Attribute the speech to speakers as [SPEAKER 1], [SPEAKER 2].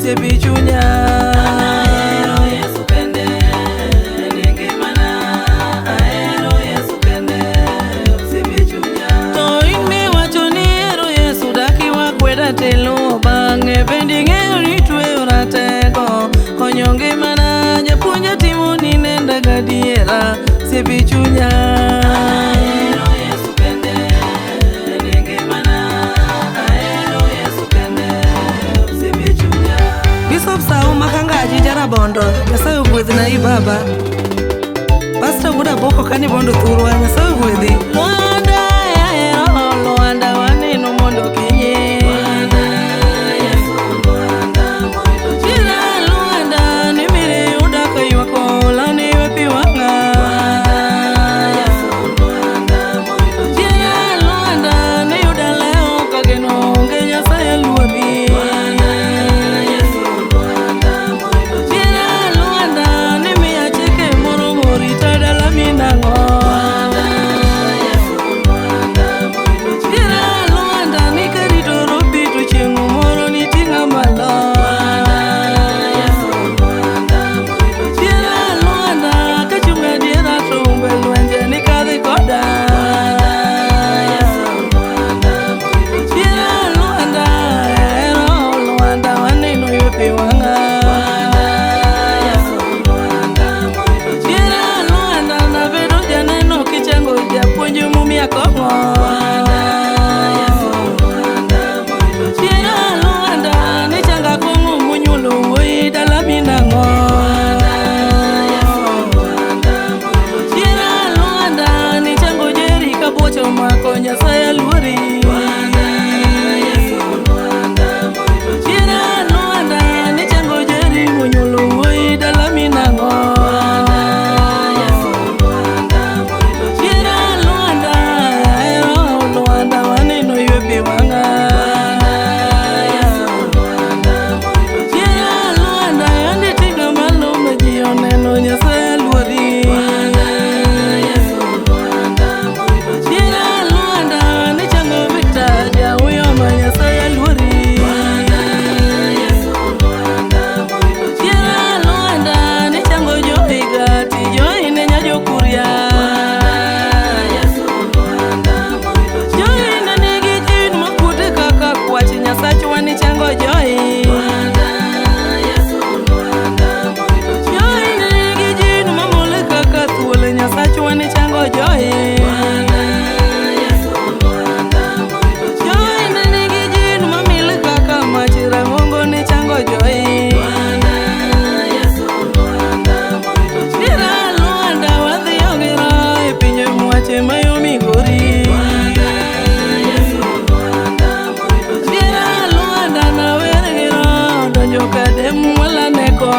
[SPEAKER 1] osiepi chunya.
[SPEAKER 2] Ahero Yesu kende, en e ngimana. Ahero Yesu kende, osiepe chunya.
[SPEAKER 1] To in miwacho ni ihero Yesu dak iwakweda tiluwo bang'e. Bende ing'eyo ni tweyo ratego konyo ngimana. Japuonj atimo ni nenda gadiera osiepi chunya.
[SPEAKER 2] Ahero Yesu kende, en e ngimana. Ahero Yesu kende, osiepe chunya.
[SPEAKER 1] Bishop Sauma Kangaji Jarabondo, Nyasaye ogwedhna i baba. Pastor Wuod Aboko kani bondo thurwa, Nyasaye ogwedhi. Lwanda ahero Lwanda waneno mondo kinyi.
[SPEAKER 2] Lwanda, Yesu Lwanda morito chunya.
[SPEAKER 1] Chira Lwanda ni mire yuda kaywak ola ni we pi wang'a.
[SPEAKER 2] Lwanda, Yesu Lwanda morito chunya.
[SPEAKER 1] Chira Lwanda ni yuda lewo kageno onge Nyasaye luori.
[SPEAKER 2] Lwanda, Yesu Lwanda morito chunya.
[SPEAKER 1] Chira Lwanda ni miya chike moromo rita dala minang'o.
[SPEAKER 2] Lwanda, Yesu Lwanda morito chunya.
[SPEAKER 1] Chira Lwanda ni karito robi to chieng' moro niting'a malo.
[SPEAKER 2] Lwanda, Yesu Lwanda morito chunya.
[SPEAKER 1] Chira Lwanda kachung' adiera to umbe lwenje ni kadhi koda.
[SPEAKER 2] Lwanda, Yesu Lwanda morito chunya.
[SPEAKER 1] Chira Lwanda ahero Lwanda waneno ywe pi wang'a.
[SPEAKER 2] Lwanda, Yesu Lwanda morito chunya.
[SPEAKER 1] Chira Lwanda nabedo janeno kichango japuonj mumia kong'o.
[SPEAKER 2] Lwanda, Yesu Lwanda morito chunya.
[SPEAKER 1] Chira Lwanda nichanga kong'o monyuolo wuoyi dala minang'o.
[SPEAKER 2] Lwanda, Yesu Lwanda morito chunya.
[SPEAKER 1] Chira Lwanda nichango jeri kabuoch omako Nyasaye aluori.
[SPEAKER 2] Lwanda, Yesu Lwanda morito chunya.
[SPEAKER 1] Chira Lwanda nichango jeri monyuolo wuoyi dala minang'o.
[SPEAKER 2] Lwanda, Yesu Lwanda morito chunya.
[SPEAKER 1] Chira Lwanda ahero Lwanda waneno ywe pi wang'a.
[SPEAKER 2] Lwanda, Yesu Lwanda morito chunya.
[SPEAKER 1] Chira Lwanda yande tinga malo ma ji oneno Nyasaye aluori.
[SPEAKER 2] Lwanda, Yesu Lwanda morito chunya.
[SPEAKER 1] Chira Lwanda nichango Victor Jauyo ma Nyasaye aluori.
[SPEAKER 2] Lwanda, Yesu Lwanda morito chunya.
[SPEAKER 1] Chira Lwanda nichango Joy Gati Joy ne nyajokuria.
[SPEAKER 2] Lwanda, Yesu Lwanda morito chunya.
[SPEAKER 1] Joy ne nigi jin makuote kaka kwach Nyasachwa nichango Joy.
[SPEAKER 2] Lwanda, Yesu Lwanda morito chunya.
[SPEAKER 1] Joy ne nigi jin mamole kaka thuol Nyasachwa nichango Joy.
[SPEAKER 2] Lwanda, Yesu Lwanda morito chunya.
[SPEAKER 1] Joy ne nigi jin mamil kaka mach rang'ongo nichango Joy.
[SPEAKER 2] Lwanda, Yesu Lwanda morito chunya.
[SPEAKER 1] Chira Lwanda wadhiyo gi raha e pinje mwache mayo Migori.
[SPEAKER 2] Lwanda, Yesu Lwanda morito chunya.
[SPEAKER 1] Chira Lwanda nawer gi raha donjo kadem wala neko.